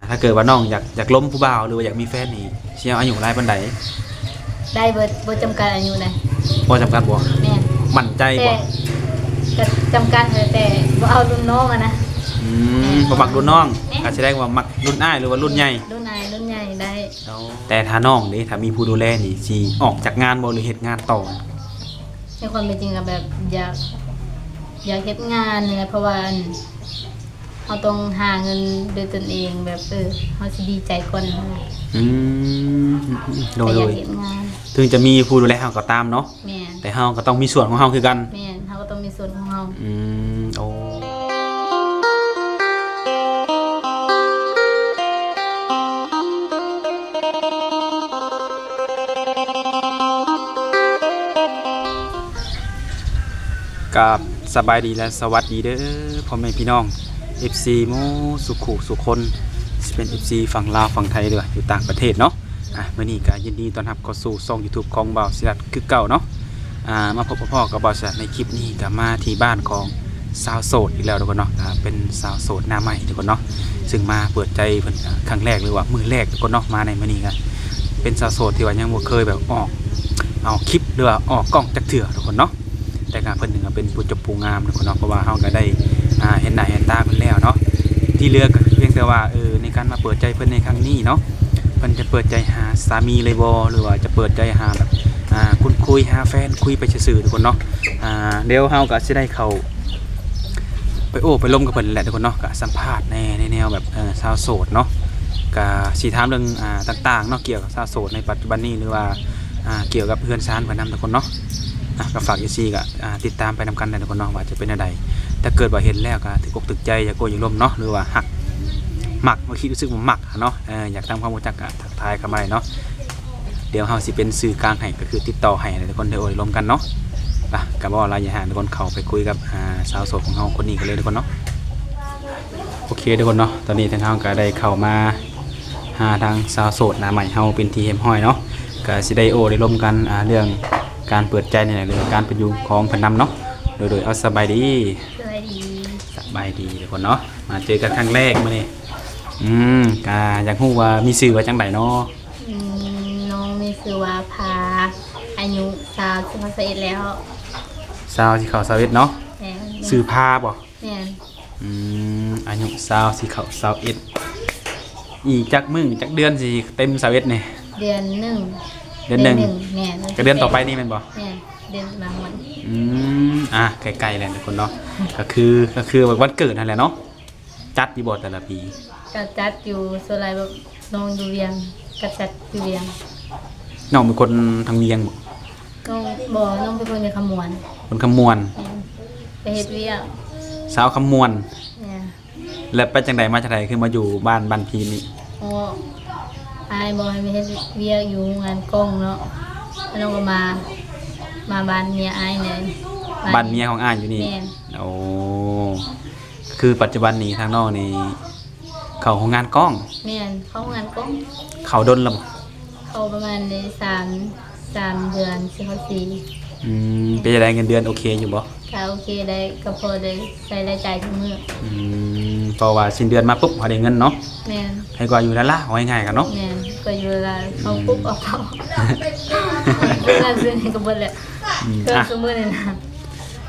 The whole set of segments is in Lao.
ຖ້າເກີດວ່ານ້ອງຢາກ ຢາກລົມຜູ້ບ່າວ ຫຼືວ່າຢາກມີແຟນນີ້ ຊິເອົາອາຍຸຫຼາຍປານໃດ? ໄດ້ເບິດ ບໍ່ຈຳກັດອາຍຸໃດ. ບໍ່ຈຳກັດບໍ່? ແມ່ນ. ໝັ້ນໃຈບໍ່? ແຕ່ ກໍຈຳກັດ ແຕ່ບໍ່ເອົາລຸ້ນນ້ອງຫັ້ນນະ. ອືມ ແມ່ນ. ບໍ່ມັກລຸ້ນນ້ອງ. ແມ່ນ. ກໍສະແດງວ່າມັກລຸ້ນອ້າຍ ຫຼືວ່າລຸ້ນໃຫຍ່? ລຸ້ນອ້າຍລຸ້ນໃຫຍ່ໄດ້. ແຕ່ຖ້ານ້ອງເດ້ ຖ້າມີຜູ້ດູແລນີ້ ຊິອອກຈາກງານບໍ່ ຫຼືເຮັດງານຕໍ່? ໃນຄວາມເປັນຈິງກໍແບບຢາກ ຢາກເຮັດງານນີ້ແຫຼະ ເພາະວ່າ ອັນ ເຮົາຕ້ອງຫາເງິນດ້ວຍຕົນເອງ ແບບ ເອີ ເຮົາຊິດີໃຈກ່ອນຫັ້ນນະ. ອືມ ໂດຍ ກໍຢາກເຮັດງານ ເຖິງຈະມີຜູ້ດູແລເຮົາກໍຕາມເນາະ. ແມ່ນ. ແຕ່ເຮົາກໍຕ້ອງມີສ່ວນຂອງເຮົາຄືກັນ. ແມ່ນ ເຮົາກໍຕ້ອງມີສ່ວນຂອງເຮົາ. ອືມ ໂອ້ ກາບສະບາຍດີ ແລະ ສະຫວັດດີເດີ ພໍ່ແມ່ພີ່ນ້ອງ ເອັຟຊີ ໝູ່ສູ່ຄູ່ສູ່ຄົນ ຊິເປັນ ເອັຟຊີ ຝັ່ງລາວ ຝັ່ງໄທ ຫຼືວ່າຢູ່ຕ່າງປະເທດເນາະ. ອ່າ ມື້ນີ້ກໍຍິນດີຕ້ອນຮັບເຂົ້າສູ່ຊ່ອງ YouTube ຂອງບ່າວສິລັດຄືເກົ່າເນາະ. ອ່າ ມາພົບມາພໍ້ກັບບ່າວສິລັດໃນຄລິບນີ້ ກໍມາທີ່ບ້ານຂອງສາວໂສດອີກແລ້ວທຸກຄົນເນາະ. ອ່າ ເປັນສາວໂສດໜ້າໃໝ່ທຸກຄົນເນາະ ຊຶ່ງມາເປີດໃຈເພິ່ນ ອ່າ ຄັ້ງແລກ ຫຼືວ່າມື້ແລກທຸກຄົນເນາະ. ມາໃນມື້ນີ້ກໍເປັນສາວໂສດທີ່ວ່າຍັງບໍ່ເຄີຍແບບອອກ ເອົາຄລິບ ຫຼືວ່າອອກກ້ອງຈັກເທື່ອທຸກຄົນເນາະ. ແຕ່ກໍເພິ່ນກໍເປັນຜູ້ຈົບຜູ້ງາມທຸກຄົນເນາະ ເພາະວ່າເຮົາກໍໄດ້ ອ່າ ເຫັນໜ້າເຫັນຕາເພິ່ນແລ້ວເນາະ. ທີ່ເຫຼືອກໍພຽງແຕ່ວ່າ ເອີ ໃນການມາເປີດໃຈເພິ່ນໃນຄັ້ງນີ້ເນາະ ເພິ່ນຈະເປີດໃຈຫາສາມີເລີຍບໍ່ ຫຼືວ່າຈະເປີດໃຈຫາແບບ ອ່າ ຄຸນຄຸຍ ຫາແຟນຄຸຍໄປຊື່ໆທຸກຄົນເນາະ. ອ່າ ດຽວເຮົາກໍຊິໄດ້ເຂົ້າ ໄປໂອ້ໄປລົມກັບເພິ່ນແຫຼະທຸກຄົນເນາະ ກະສຳພາດແດ່ໃນແນວແບບ ເອີ ຊາວໂສດເນາະ ກະຊິຖາມເລື່ອງ ອ່າ ຕ່າງໆເນາະ ກ່ຽວກັບຊາວໂສດໃນປັດຈຸບັນນີ້ ຫຼືວ່າ ອ່າ ກ່ຽວກັບເຮືອນຊານເພິ່ນນຳທຸກຄົນເນາະ. ອ່າ ກໍຝາກເອັຟຊີກໍ ອ່າ ຕິດຕາມໄປນຳກັນແຫຼະທຸກຄົນເນາະ ວ່າຈະເປັນແນວໃດ. ຖ້າເກີດວ່າເຫັນແລ້ວກໍຖືກອົກຖືກໃຈ ຢາກໂອ້ຢາກລົມເນາະ ຫຼືວ່າຮັກ ມັກ ວ່າຄິດຮູ້ສຶກວ່າມັກຫັ້ນເນາະ ເອີ ຢາກທຳຄວາມຮູ້ຈັກກໍທັກທາຍເຂົ້າມາໄດ້ເນາະ. ດຽວເຮົາຊິເປັນສື່ກາງໃຫ້ ກໍຄືຕິດຕໍ່ໃຫ້ແຫຼະທຸກຄົນ ໄດ້ໂອ້ໄດ້ລົມກັນເນາະ. ໄປ ກໍບໍ່ຫຼາຍຢ່າໃຫ້ທຸກຄົນເຂົ້າໄປຄຸຍກັບ ອ່າ ສາວໂສດຂອງເຮົາຄົນນີ້ກັນເລີຍທຸກຄົນເນາະ. ໂອເຄທຸກຄົນເນາະ ຕອນນີ້ທາງເຮົາກໍໄດ້ເຂົ້າມາຫາທາງສາວໂສດໜ້າໃໝ່ເຮົາເປັນທີ່ຮຽບຮ້ອຍເນາະ ກໍຊິໄດ້ໂອ້ໄດ້ລົມກັນ ອ່າ ເລື່ອງການເປີດໃຈນີ້ແຫຼະ ເລື່ອງການເປັນຢູ່ຂອງເພິ່ນນຳເນາະ. ໂດຍ ໂດຍ ເອົາ ສະບາຍດີ. ສະບາຍດີ. ສະບາຍດີທຸກຄົນເນາະ ມາເຈີກັນຄັ້ງແລກມື້ນີ້. ອືມ ກະຢາກຮູ້ວ່າມີຊື່ວ່າຈັ່ງໃດເນາະ? ອືມ ນ້ອງມີຊື່ວ່າພາ ອາຍຸຊາວ ຊິເຂົ້າຊາວເອັດແລ້ວ. ຊາວ ຊິເຂົ້າຊາວເອັດເນາະ. ແມ່ນ. ຊື່ພາບໍ່? ແມ່ນ. ອືມ ອາຍຸຊາວ ຊິເຂົ້າຊາວເອັດ ອີກຈັກມື້ຈັກເດືອນຊິເຕັມຊາວເອັດນີ້? ເດືອນໜຶ່ງ. ເດືອນໜຶ່ງ. ເດືອນໜຶ່ງ ແມ່ນ. ກໍເດືອນຕໍ່ໄປນີ້ແມ່ນບໍ່? ແມ່ນ ເດືອນມາຮອດ. ອືມ ອ່າ ໃກ້ໆແລ້ວທຸກຄົນເນາະ ກໍຄື ກໍຄືວັນເກີດຫັ້ນແຫຼະເນາະ. ຈັດຢູ່ບໍ່ແຕ່ລະປີ? ກໍຈັດຢູ່ ສ່ວນຫຼາຍແບບນ້ອງຢູ່ວຽງ ກໍຈັດຢູ່ວຽງ. ນ້ອງເປັນຄົນທາງວຽງບໍ່? ນ້ອງ ບໍ່ ນ້ອງເປັນຄົນຢູ່ຄຳມ່ວນ. ຄົນຄຳມ່ວນ. ແມ່ນ. ໄປເຮັດວຽກ. ຊາວຄຳມ່ວນ. ແມ່ນ. ແລ້ວໄປຈັ່ງໃດມາຈັ່ງໃດ ຄືມາຢູ່ບ້ານ ບ້ານພີນີ້? ອໍ ອ້າຍບອກໃຫ້ໄປເຮັດວຽກຢູ່ໂຮງງານກ້ອງເນາະ ແລ້ວນ້ອງກໍມາ ມາບ້ານເມຍອ້າຍແດ່. ບ້ານເມຍຂອງອ້າຍຢູ່ນີ້? ແມ່ນ. ໂອ້ ຄືປັດຈຸບັນນີ້ທາງນ້ອງນີ້ເຂົ້າໂຮງງານກ້ອງ? ແມ່ນ ເຂົ້າໂຮງງານກ້ອງ. ເຂົ້າດົນແລ້ວບໍ່? ເຂົ້າປະມານໄດ້ສາມ ສາມເດືອນ ຊິເຂົ້າສີ່. ອືມ ເປັນຈັ່ງໃດ ເງິນເດືອນໂອເຄຢູ່ບໍ່? ກໍໂອເຄໄດ້ ກໍພໍໄດ້ໃຊ້ລາຍຈ່າຍທຸກມື້. ອືມ ເພາະວ່າສິ້ນເດືອນມາປຸບ ເຮົາໄດ້ເງິນເນາະ. ແມ່ນ. ໃຫ້ກວ່າຢູ່ລ້າໆ ເວົ້າງ່າຍໆກັນເນາະ. ແມ່ນ ກວ່າຢູ່ລ້າໆ ເຂົ້າປຸບ ອືມ ອອກປຸບ. ເງິນຊື້ຫຍັງກໍເບິດແຫຼະ. ອືມ ຄື ອ່ະ ຊຸມື້ນີ້ນະ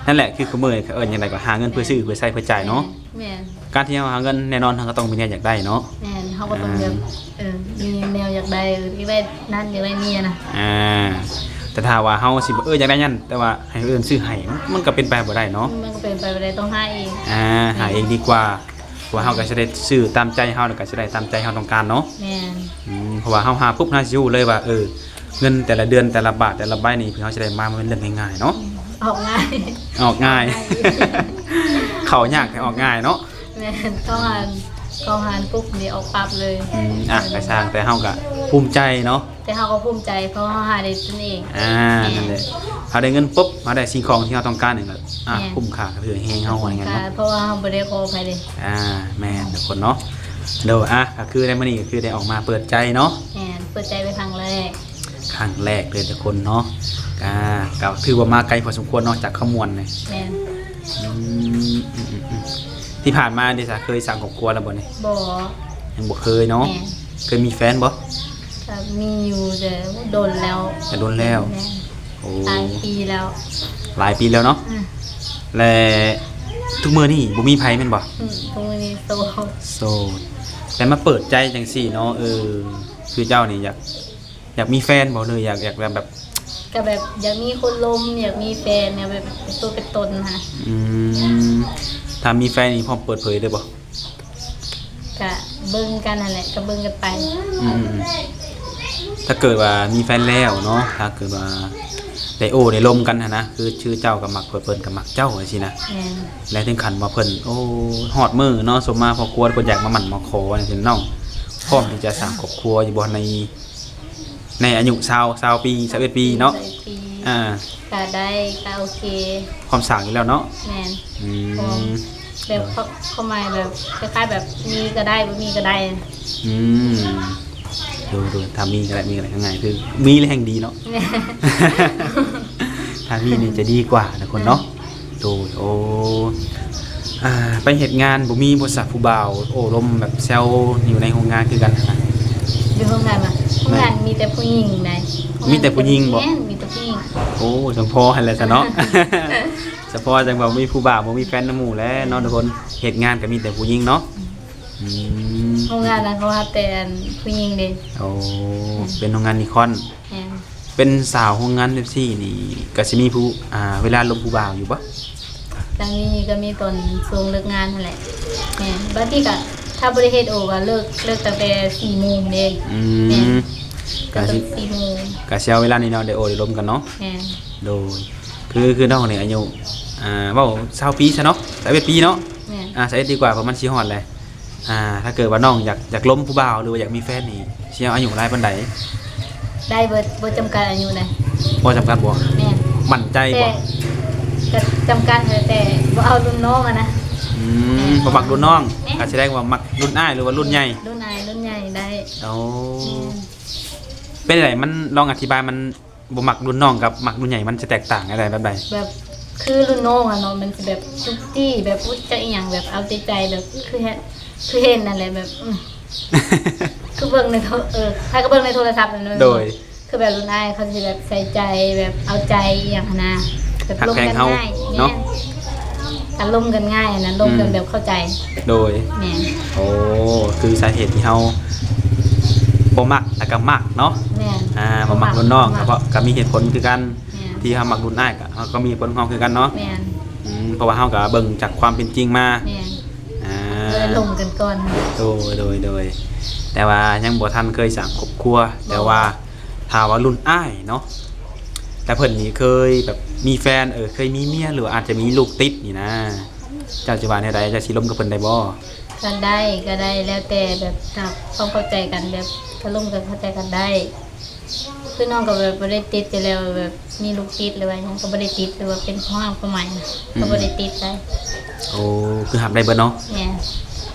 ນັ້ນແຫຼະ ຄືຊຸມື້ນີ້ເອີ້ນຈັ່ງໃດ ກໍຫາເງິນເພື່ອຊື້ ແມ່ນ ເພື່ອໃຊ້ ເພື່ອຈ່າຍເນາະ. ແມ່ນ. ການທີ່ເຮົາຫາເງິນ ແນ່ນອນເຮົາກໍຕ້ອງມີແນວຢາກໄດ້ເນາະ. ແມ່ນ ເຮົາກໍຕ້ອງແບບ ອ່າ ເອີ ມີແນວຢາກໄດ້ ຢາກໄດ້ນັ້ນ ຢາກໄດ້ນີ້ນະ. ອ່າ ແຕ່ຖ້າວ່າເຮົາຊິ ເອີ ຢາກໄດ້ນັ້ນ ແຕ່ວ່າໃຫ້ຄົນອື່ນຊື້ໃຫ້ ມັນ ມັນກໍເປັນໄປບໍ່ໄດ້ເນາະ. ມັນກໍເປັນໄປບໍ່ໄດ້ ຕ້ອງຫາເອງ. ອ່າ ແມ່ນ ຫາເອງດີກວ່າ ເພາະວ່າເຮົາກໍຊິໄດ້ຊື້ຕາມໃຈເຮົາ ແລ້ວກໍຊິໄດ້ຕາມໃຈເຮົາຕ້ອງການເນາະ. ແມ່ນ. ອືມ ເພາະວ່າເຮົາຫາປຸບ ເຮົາຊິຮູ້ເລີຍວ່າ ເອີ ເງິນແຕ່ລະເດືອນ ແຕ່ລະບາດ ແຕ່ລະໃບນີ້ ເຮົາຊິໄດ້ມາ ມັນເປັນເລື່ອງງ່າຍໆເນາະ. ອືມ ອອກງ່າຍ ອອກງ່າຍ ອອກງ່າຍ ເຂົ້າຍາກແຕ່ອອກງ່າຍເນາະ. ແມ່ນ ເຂົ້າຫາ ເຂົ້າຫາປຸບນີ້ອອກປັບເລີຍ. ອືມ ອ່ະ ກໍຊ່າງ ແຕ່ເຮົາກໍພູມໃຈເນາະ. ແຕ່ເຮົາກໍພູມໃຈ ເພາະເຮົາຫາໄດ້ຕົນເອງ. ອ່າ ແມ່ນ ນັ້ນແຫຼະ ເຮົາໄດ້ເງິນປຸບ ເຮົາໄດ້ສິ່ງຂອງທີ່ເຮົາຕ້ອງການນີ້ກໍ ອ່ະ ແມ່ນ ຄຸ້ມຄ່າກັບເຫື່ອແຮງເຮົາ ວ່າຫຍັງເນາະ. ເພາະວ່າເຮົາບໍ່ໄດ້ຂໍໃຜເດ້. ອ່າ ແມ່ນ ທຸກຄົນເນາະ. ໂດຍ ອ່ະ ກໍຄືໃນມື້ນີ້ກໍຄືໄດ້ອອກມາເປີດໃຈເນາະ. ແມ່ນ ເປີດໃຈເປັນຄັ້ງແລກ. ຄັ້ງແລກເລີຍທຸກຄົນເນາະ. ອ່າ ກໍຖືວ່າມາໄກພໍສົມຄວນເນາະ ຈາກຄຳມ່ວນນີ້. ແມ່ນ. ອືມ ອືມ ອືມ ອືມ ທີ່ຜ່ານມານີ້ຊະ ເຄີຍສ້າງຄອບຄົວແລ້ວບໍ່ນີ້? ບໍ່. ຍັງບໍ່ເຄີຍເນາະ. ແມ່ນ. ເຄີຍມີແຟນບໍ່? ກໍມີຢູ່ ແຕ່ດົນແລ້ວ. ແຕ່ດົນແລ້ວ. ແມ່ນ. ໂອ້ ຫຼາຍປີແລ້ວ. ຫຼາຍປີແລ້ວເນາະ. ອືມ. ແລະ ທຸກມື້ນີ້ບໍ່ມີໃຜແມ່ນບໍ່? ອືມ ທຸກມື້ນີ້ໂສດ. ໂສດ. ແຕ່ມາເປີດໃຈຈັ່ງຊີ້ເນາະ. ເອີ ຄືເຈົ້ານີ້ຢາກ ຢາກມີແຟນບໍ່ ຫຼືຢາກ ຢາກແບບ ກໍແບບຢາກມີຄົນລົມ ຢາກມີແຟນ ແນວແບບເປັນຕົວເປັນຕົນຫັ້ນນະ. ອືມ. ຖ້າມີແຟນນີ້ພ້ອມເປີດເຜີຍເລີຍບໍ່? ກະເບິ່ງກັນຫັ້ນແຫຼະ ກະເບິ່ງກັນໄປ. ອືມໆໆ. ຖ້າເກີດວ່າມີແຟນແລ້ວເນາະ ຖ້າເກີດວ່າໄດ້ໂອ້ໄດ້ລົມກັນຫັ້ນນະ ຄື ຄືເຈົ້າກໍມັກເພິ່ນ ເພິ່ນກໍມັກເຈົ້າຈັ່ງຊີ້ນະ. ແມ່ນ. ແລະ ເຖິງຂັ້ນວ່າເພິ່ນ ໂອ້ ຮອດມື້ເນາະ ສົມມາພໍ່ຄົວເພິ່ນຢາກມາໝັ້ນມາຂໍຈັ່ງຊີ້ ນ້ອງພ້ອມທີ່ຈະສ້າງຄອບຄົວຢູ່ບໍ່ ໃນ ໃນອາຍຸຊາວ ຊາວປີ ຊາວເອັດປີເນາະ. ຊາວເອັດປີ. ອ່າ ກະໄດ້ ກະໂອເຄ. ພ້ອມສ້າງຢູ່ແລ້ວເນາະ. ແມ່ນ. ອືມ. ແບບ ຄວາມໝາຍແບບຄ້າຍໆແບບມີກໍໄດ້ ບໍ່ມີກໍໄດ້. ອືມ. ໂດຍໆ ຖ້າມີກໍໄດ້ ມີກໍໄດ້ ງ່າຍໆ ຄືມີແລ້ວແຮ່ງດີເນາະ. ແມ່ນ. ຖ້າມີນີ້ຈະດີກວ່າທຸກຄົນເນາະ. ອືມ. ໂດຍ. ໂອ້ ອ່າ ໄປເຮັດງານບໍ່ມີບໍ່ຊະ ຜູ້ບ່າວໂອ້ລົມແບບແຊວຢູ່ໃນໂຮງງານຄືກັນຫັ້ນນະ? ຢູ່ໂຮງງານຫວາ? ໂຮງງານ ແມ່ນ ມີແຕ່ຜູ້ຍິງໃດ໋. ມີແຕ່ຜູ້ຍິງບໍ? ແມ່ນ ມີແຕ່ຜູ້ຍິງ. ໂອ້ ສຳພໍຫັ້ນແຫຼະຊະເນາະ. ສຳພໍຈັ່ງວ່າບໍ່ມີຜູ້ບ່າວ ບໍ່ມີແຟນນຳໝູ່ແຫຼະເນາະ ອືມ ທຸກຄົນ. ເຮັດງານກໍມີແຕ່ຜູ້ຍິງເນາະ. ອືມ. ອືມ. ໂຮງງານນັ້ນເຂົາຮັບແຕ່ອັນຜູ້ຍິງເດ້. ໂອ້ ອືມ ເປັນໂຮງງານນິຄອນ. ແມ່ນ. ເປັນສາວໂຮງງານແບບຊີ້ນີ້ ກໍຊິມີຜູ້ ອ່າ ເວລາລົມຜູ້ບ່າວຢູ່ບໍ່? ກໍມີ ກໍມີຕອນຊ່ວງເລີກງານຫັ້ນແຫຼະ. ແມ່ນ. ບາງທີກໍຖ້າບໍ່ໄດ້ເຮັດໂອ ກໍເລີກ ເລີກຕັ້ງແຕ່ສີ່ໂມງເດ້. ອືມ. ແມ່ນ. ກໍຊິ ສີ່ໂມງ ກໍຊິເອົາເວລານີ້ເນາະ ໄດ້ໂອ້ໄດ້ລົມກັນເນາະ. ແມ່ນ. ໂດຍ. ຄື ຄືນ້ອງນີ້ອາຍຸ ອ່າ ເວົ້າຊາວປີຊະເນາະ ຊາວເອັດປີເນາະ. ແມ່ນ. ອ່າ ຊາວເອັດ ດີກວ່າ ເພາະມັນຊິຮອດແຫຼະ. ອ່າ ຖ້າເກີດວ່ານ້ອງຢາກ ຢາກລົມຜູ້ບ່າວ ຫຼືວ່າຢາກມີແຟນນີ້ ຊິເອົາອາຍຸຫຼາຍປານໃດ? ໄດ້ເບິດ ບໍ່ຈຳກັດອາຍຸໃດ. ບໍ່ຈຳກັດບໍ່? ແມ່ນ. ໝັ້ນໃຈບໍ່? ແຕ່ ກໍຈຳກັດ ແຕ່ບໍ່ເອົາລຸ້ນນ້ອງຫັ້ນນະ. ອືມ. ແມ່ນ. ບໍ່ມັກລຸ້ນນ້ອງ. ແມ່ນ. ກໍສະແດງວ່າມັກລຸ້ນອ້າຍ ຫຼືວ່າລຸ້ນໃຫຍ່? ລຸ້ນອ້າຍ ລຸ້ນໃຫຍ່ໄດ້. ໂອ້. ແມ່ນ. ເປັນໃດ ມັນ ລອງອະທິບາຍມັນ ບໍ່ມັກລຸ້ນນ້ອງກັບມັກລຸ້ນໃຫຍ່ ມັນຈະແຕກຕ່າງກັນແບບໃດ? ແບບ ຄືລຸ້ນນ້ອງຫັ້ນເນາະ ມັນຈະແບບຈຸກຈິກ ແບບ ອຸ້ຍ ຈັກອີ່ຫຍັງ ແບບເອົາໃຈໃຈ ແບບ ຄືເຫັນ ຄືເຫັນຫັ້ນແຫຼະ ແບບ ອືມ ຄືເບິ່ງໃນໂທ ເອີ ໃຜກໍເບິ່ງໃນໂທລະສັບນັ້ນ. ໂດຍ. ຄືແບບລຸ້ນອ້າຍເຂົາຊິແບບໃສ່ໃຈ ແບບເອົາໃຈອີ່ຫຍັງຫັ້ນນະ ແບບລົມກັນງ່າຍ. ຮັກແພງເຮົາເນາະ. ແມ່ນ. ກໍລົມກັນງ່າຍຫັ້ນນະ ລົມກັນ ອືມ ແບບເຂົ້າໃຈ. ໂດຍ. ແມ່ນ. ໂອ້ ຄືສາເຫດທີ່ເຮົາບໍ່ມັກ ແລ້ວກໍມັກເນາະ. ແມ່ນ. ອ່າ ບໍ່ມັກລຸ້ນນ້ອງ ກໍເພາະ ກໍມີເຫດຜົນຄືກັນ. ແມ່ນ. ທີ່ເຮົາມັກລຸ້ນອ້າຍ ກໍ ເຮົາກໍມີເຫດຜົນຂອງເຮົາຄືກັນເນາະ. ແມ່ນ. ອືມ ເພາະວ່າເຮົາກໍເບິ່ງຈາກຄວາມເປັນຈິງມາ. ແມ່ນ. ອ່າ ເລີຍລົມກັນກ່ອນ. ໂດຍ ໂດຍ ໂດຍ. ແຕ່ວ່າຍັງບໍ່ທັນເຄີຍສ້າງຄອບຄົວ. ບໍ່. ແຕ່ວ່າ ຖ້າວ່າລຸ້ນອ້າຍເນາະ ແຕ່ເພິ່ນນີ້ເຄີຍແບບມີແຟນ ເອີ ເຄີຍມີເມຍ ຫຼືວ່າອາດຈະມີລູກຕິດນີ້ນະ ເຈົ້າຊິວ່າແນວໃດ? ເຈົ້າຊິລົມກັບເພິ່ນໄດ້ບໍ່? ກໍໄດ້ ກໍໄດ້ ແລ້ວແຕ່ແບບ ຖ້າຄວາມເຂົ້າໃຈກັນ ແບບ ກໍລົມກັນເຂົ້າໃຈກັນໄດ້. ຄືນ້ອງກໍແບບບໍ່ໄດ້ຕິດຢູ່ແລ້ວ ແບບມີລູກຕິດ ຫຼືວ່າຫຍັງກໍບໍ່ໄດ້ຕິດ ຫຼືວ່າເປັນຄວາມຮັກຄວາມໝາຍ ອືມ ກໍບໍ່ໄດ້ຕິດໃດ. ໂອ້ ຄືຮັບໄດ້ເບິດເນາະ. ແມ່ນ.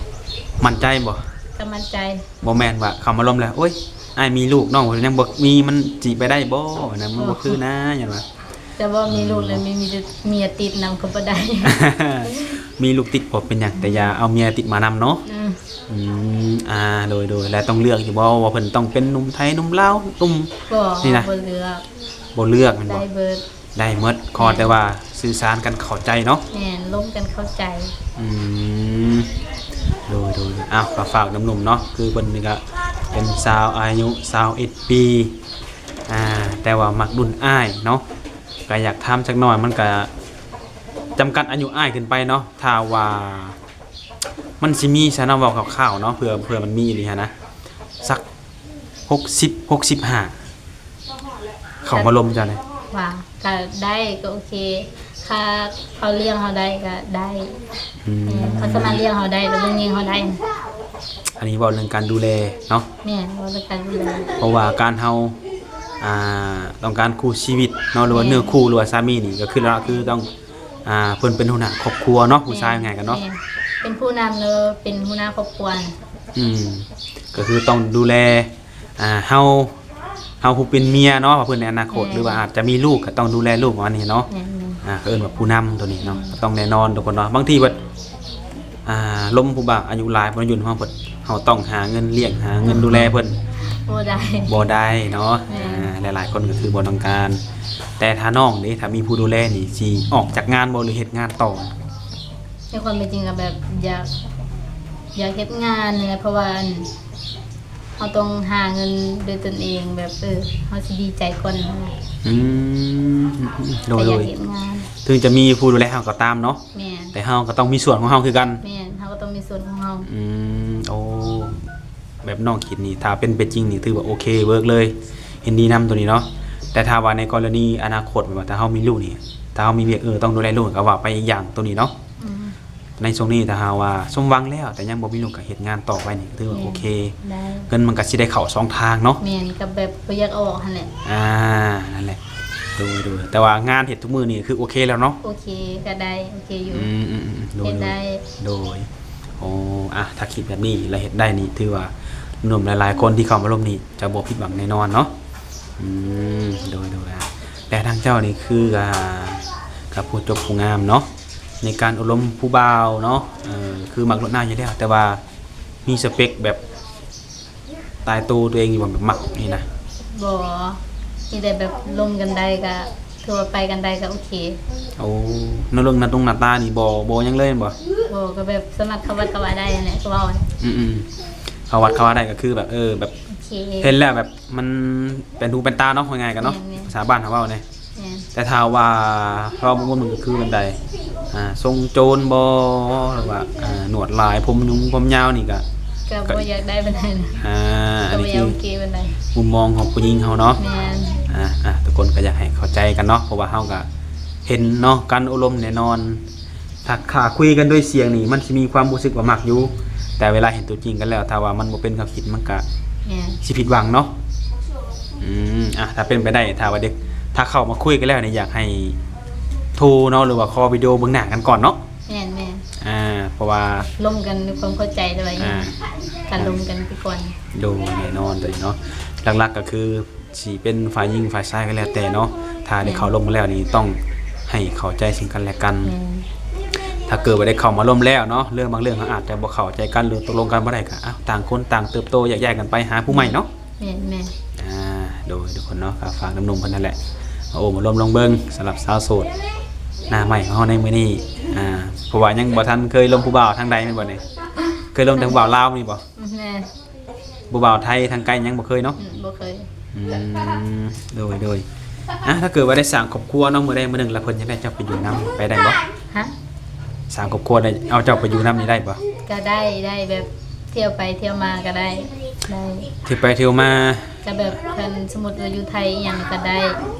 ໝັ້ນໃຈບໍ່? ກໍໝັ້ນໃຈ. ບໍ່ແມ່ນວ່າເຂົ້າມາລົມແລ້ວ ໂອ້ຍ ອ້າຍມີລູກ ນ້ອງຍັງບໍ່ມີ ມັນຊິໄປໄດ້ບໍ່ນະ? ມັນບໍ່ຄືນະ ຢ້ານວ່າ ແຕ່ວ່າມີລູກແລ້ວ ອືມ ມີ ມີແຕ່ເມຍຕິດນຳກໍບໍ່ໄດ້. ມີລູກຕິດບໍ່ເປັນຫຍັງ ແຕ່ຢ່າເອົາເມຍຕິດມານຳເນາະ. ອືມ ອືມ ອ່າ ໂດຍ ໂດຍ ແລ້ວຕ້ອງເລືອກຢູ່ບໍ່ວ່າເພິ່ນຕ້ອງເປັນໜຸ່ມໄທ ໜຸ່ມລາວ ໜຸ່ມ ບໍ່ ນີ້ນະ ບໍ່ເລືອກ. ບໍ່ເລືອກແມ່ນບໍ່? ໄດ້ເບິດ. ໄດ້ໝົດ ຂໍແຕ່ວ່າສື່ສານກັນເຂົ້າໃຈເນາະ. ແມ່ນ ລົມກັນເຂົ້າໃຈ. ອືມ ໂດຍ ໂດຍ ເອົາ ກໍຝາກໜຸ່ມໆເນາະ ຄືເພິ່ນນີ້ກໍເປັນສາວອາຍຸຊາວເອັດປີ ອ່າ ແຕ່ວ່າມັກລຸ້ນອ້າຍເນາະ ກໍຢາກຖາມຈັກໜ້ອຍ ມັນກໍຈຳກັດອາຍຸອ້າຍຂຶ້ນໄປເນາະ ຖ້າວ່າມັນຊິມີຊະເນາະ ເວົ້າຄ່າວໆເນາະ ເພື່ອ ເພື່ອມັນມີອີ່ຫຼີຫັ້ນນະ ສັກຫົກສິບ ຫົກສິບຫ້າ ເຂົ້າມາລົມເຈົ້າແດ່. ວ່າ ກໍໄດ້ ກໍໂອເຄ ຖ້າເຂົາລ້ຽງເຮົາໄດ້ກໍໄດ້. ອືມ ແມ່ນ ເຂົາສາມາດລ້ຽງເຮົາໄດ້ ຫຼືວ່າຍິງເຮົາໄດ້. ອັນນີ້ເວົ້າເລື່ອງການດູແລເນາະ. ແມ່ນ ເວົ້າເລື່ອງການດູແລ ເພາະວ່າການເຮົາ ອ່າ ຕ້ອງການຄູ່ຊີວິດເນາະ ຫຼືວ່າ ແມ່ນ ເນື້ອຄູ່ ຫຼືວ່າສາມີນີ້ ກໍຄືລະ ຄືຕ້ອງ ອ່າ ເພິ່ນເປັນຫົວໜ້າຄອບຄົວເນາະ ຜູ້ຊາຍ ແມ່ນ ວ່າງ່າຍກັນເນາະ ແມ່ນ ເປັນຜູ້ນຳ ຫຼືເປັນຫົວໜ້າຄອບຄົວ. ອືມ ກໍຄືຕ້ອງດູແລ ອ່າ ເຮົາ ເຮົາຜູ້ເປັນເມຍເນາະ ເພື່ອໃນອະນາຄົດ ແມ່ນ ຫຼືວ່າອາດຈະມີລູກ ກໍຕ້ອງດູແລລູກ ປະມານນີ້ເນາະ. ແມ່ນໆ ອ່າ ເອີ້ນວ່າຜູ້ນຳໂຕນີ້ເນາະ ອືມ ກໍຕ້ອງແນ່ນອນທຸກຄົນເນາະ. ບາງທີເພິ່ນ ອ່າ ລົມຜູ້ບ່າວອາຍຸຫຼາຍ ເພິ່ນຢູ່ນຳເຮົາ ເພິ່ນ ເຮົາຕ້ອງຫາເງິນລ້ຽງ ຫາເງິນດູແລເພິ່ນ ບໍ່ໄດ້ ບໍ່ໄດ້ເນາະ. ແມ່ນ ອ່າ ຫຼາຍໆຄົນກໍຄືບໍ່ຕ້ອງການ. ແຕ່ຖ້ານ້ອງເດ້ ຖ້າມີຜູ້ດູແລນີ້ ຊິອອກຈາກງານບໍ່ ຫຼືເຮັດງານຕໍ່? ໃນຄວາມເປັນຈິງກໍແບບຢາກ ຢາກເຮັດງານນີ້ແຫຼະ ເພາະວ່າ ອັນ ເຮົາຕ້ອງຫາເງິນດ້ວຍຕົນເອງ ແບບ ເອີ ເຮົາຊິດີໃຈກ່ອນ. ອືມ ໂດຍ ກໍຢາກເຮັດງານ ເຖິງຈະມີຜູ້ດູແລເຮົາກໍຕາມເນາະ. ແມ່ນ ແຕ່ເຮົາກໍຕ້ອງມີສ່ວນຂອງເຮົາຄືກັນ. ແມ່ນ ເຮົາກໍຕ້ອງມີສ່ວນຂອງເຮົາ. ອືມ ໂອ້ ແບບນ້ອງຄິດນີ້ ຖ້າເປັນໄປຈິງນີ້ ຖືວ່າໂອເຄ ເວີກເລີຍ ເຫັນດີນຳໂຕນີ້ເນາະ. ແຕ່ຖ້າວ່າໃນກໍລະນີອະນາຄົດ ແບບວ່າຖ້າເຮົາມີລູກນີ້ ຖ້າເຮົາມີວຽກ ເອີ ຕ້ອງດູແລລູກ ກໍວ່າໄປອີກຢ່າງໂຕນີ້ເນາະ. ອືມ ໃນຊ່ວງນີ້ຖ້າຫາກວ່າສົມຫວັງແລ້ວ ແຕ່ຍັງບໍ່ມີລູກ ກໍເຮັດງານຕໍ່ໄປນີ້ ກໍຖືວ່າ ແມ່ນ ໂອເຄ ໄດ້ ເງິນມັນກໍຊິໄດ້ເຂົ້າສອງທາງເນາະ. ແມ່ນ ກໍແບບບໍ່ຢາກອອກຫັ້ນແຫຼະ. ອ່າ ນັ້ນແຫຼະ ໂດຍໆ ແຕ່ວ່າງານເຮັດທຸກມື້ນີ້ຄືໂອເຄແລ້ວເນາະ? ໂອເຄ ກໍໄດ້ ໂອເຄຢູ່. ອືມໆໆ ໂດຍ ເຮັດໄດ້ ໂດຍ. ໂອ້ ອ່ະ ຖ້າຄິດແບບນີ້ແລ້ວເຮັດໄດ້ນີ້ ຖືວ່າໜຸ່ມຫຼາຍໆຄົນທີ່ເຂົ້າມາລົມນີ້ຈະບໍ່ຜິດຫວັງແນ່ນອນເນາະ. ອືມ ໂດຍໆ ອ່ະ ແຕ່ທາງເຈົ້ານີ້ຄື ອ່າ ກໍຜູ້ຈົບຜູ້ງາມເນາະ ໃນການອົບລົມຜູ້ບ່າວເນາະ ເອີ ຄືມັກລົດໜ້າຢູ່ແລ້ວ ແຕ່ວ່າມີສະເປັກແບບຕາຍໂຕຕົວເອງຢູ່ບໍ່ ແບບມັກນີ້ນະ? ບໍ່ ມີແຕ່ແບບລົມກັນໄດ້ກໍ ຄືວ່າໄປກັນໄດ້ກໍໂອເຄ. ໂອ້ ໃນເລື່ອງໜ້າຕົງໜ້າຕານີ້ບໍ່ ບໍ່ຫຍັງເລີຍແມ່ນບໍ່? ບໍ່ ກໍແບບສາມາດເຂົ້າວັດເຂົ້າວາໄດ້ຫັ້ນແຫຼະ ຄືເວົ້າ. ອືມໆ ເຂົ້າວັດເຂົ້າວາໄດ້ກໍຄືແບບ ເອີ ແບບ ໂອເຄ ເຫັນແລ້ວແບບມັນເປັນຫູເປັນຕາເນາະ ເວົ້າງ່າຍໆກັນເນາະ. ແມ່ນໆ ພາສາບ້ານເຮົາເວົ້ານີ້ ແມ່ນ ແຕ່ຖ້າວ່າເວົ້າບໍ່ມ່ວນກໍຄືແບບໃດ ອ່າ ຊົງໂຈນບໍ່ ຫຼືວ່າ ອ່າ ໜວດຫຼາຍ ຜົມຫຍຸງ ຜົມຍາວນີ້ກະ ກະບໍ່ຢາກໄດ້ປານໃດນະ. ອ່າ ອັນນີ້ຄືມຸມມອງຂອງຜູ້ຍິງເຮົາເນາະ. ແມ່ນ ອ່າ ອ່າ ທຸກຄົນກໍຢາກໃຫ້ເຂົ້າໃຈກັນເນາະ ເພາະວ່າເຮົາກະເຫັນເນາະ ການໂອ້ລົມແນ່ນອນ ຖ້າ ຖ້າຄຸຍກັນດ້ວຍສຽງນີ້ ມັນຊິມີຄວາມຮູ້ສຶກວ່າມັກຢູ່ ແຕ່ເວລາເຫັນຕົວຈິງກັນແລ້ວ ຖ້າວ່າມັນບໍ່ເປັນເຂົາຄິດ ມັນກະ ແມ່ນ ຊິຜິດຫວັງເນາະ. ອືມ ອ່ະ ຖ້າເປັນໄປໄດ້ ຖ້າວ່າເດັກ ຖ້າເຂົ້າມາຄຸຍກັນແລ້ວນີ້ ຢາກໃຫ້ໂທເນາະ ຫຼືວ່າຂໍວິດີໂອເບິ່ງໜ້າກັນກ່ອນເນາະ. ແມ່ນໆ ອ່າ ເພາະວ່າລົມກັນດ້ວຍຄວາມເຂົ້າໃຈ ແຕ່ວ່າ ອ່າ ການລົມກັນໄປກ່ອນ. ໂດຍ ແນ່ນອນໂຕນີ້ເນາະ ຫຼັກໆກໍຄື ຊິເປັນຝ່າຍຍິງຝ່າຍຊາຍກໍແລ້ວແຕ່ເນາະ ຖ້າໄດ້ເຂົ້າລົມກັນແລ້ວນີ້ ຕ້ອງໃຫ້ເຂົ້າໃຈເຊິ່ງກັນແລະກັນ. ແມ່ນ ຖ້າເກີດວ່າໄດ້ເຂົ້າມາລົມແລ້ວເນາະ ເລື່ອງບາງເລື່ອງເຮົາອາດຈະບໍ່ເຂົ້າໃຈກັນ ຫຼືຕົກລົງກັນບໍ່ໄດ້ກໍ ເອົ້າ ຕ່າງຄົນຕ່າງເຕີບໂຕ ແຍກຍ້າຍກັນໄປຫາຜູ້ໃໝ່ເນາະ. ແມ່ນໆ ອ່າ ໂດຍ ທຸກຄົນເນາະ ກໍຝາກໜຸ່ມໆເພິ່ນນັ້ນແຫຼະ ມາໂອ້ມາລົມລອງເບິ່ງ ສຳລັບສາວໂສດໜ້າໃໝ່ຂອງເຮົາໃນມື້ນີ້. ອ່າ ເພາະວ່າຍັງບໍ່ທັນເຄີຍລົມຜູ້ບ່າວທາງໃດແມ່ນບໍ່ນີ້? ເຄີຍລົມແຕ່ຜູ້ບ່າວລາວນີ້ບໍ່? ແມ່ນ ຜູ້ບ່າວໄທທາງໄກຍັງບໍ່ເຄີຍເນາະ? ອືມ ບໍ່ເຄີຍ. ອືມ ໂດຍໆ ອ່ະ ຖ້າເກີດວ່າໄດ້ສ້າງຄອບຄົວເນາະ ມື້ໃດມື້ໜຶ່ງ ແລ້ວເພິ່ນຢາກໄດ້ເຈົ້າໄປຢູ່ນຳ ໄປໄດ້ບໍ່? ຮະ? ສ້າງຄອບຄົວໄດ້ ເອົາເຈົ້າໄປຢູ່ນຳນີ້ໄດ້ບໍ່? ກໍໄດ້ ໄດ້ ແບບທ່ຽວໄປທ່ຽວມາກໍໄດ້ ໄດ້ ທ່ຽວໄປທ່ຽວມາ ກໍແບບຄັນສົມມຸດວ່າຢູ່ໄທອີ່ຫຍັງກໍໄດ້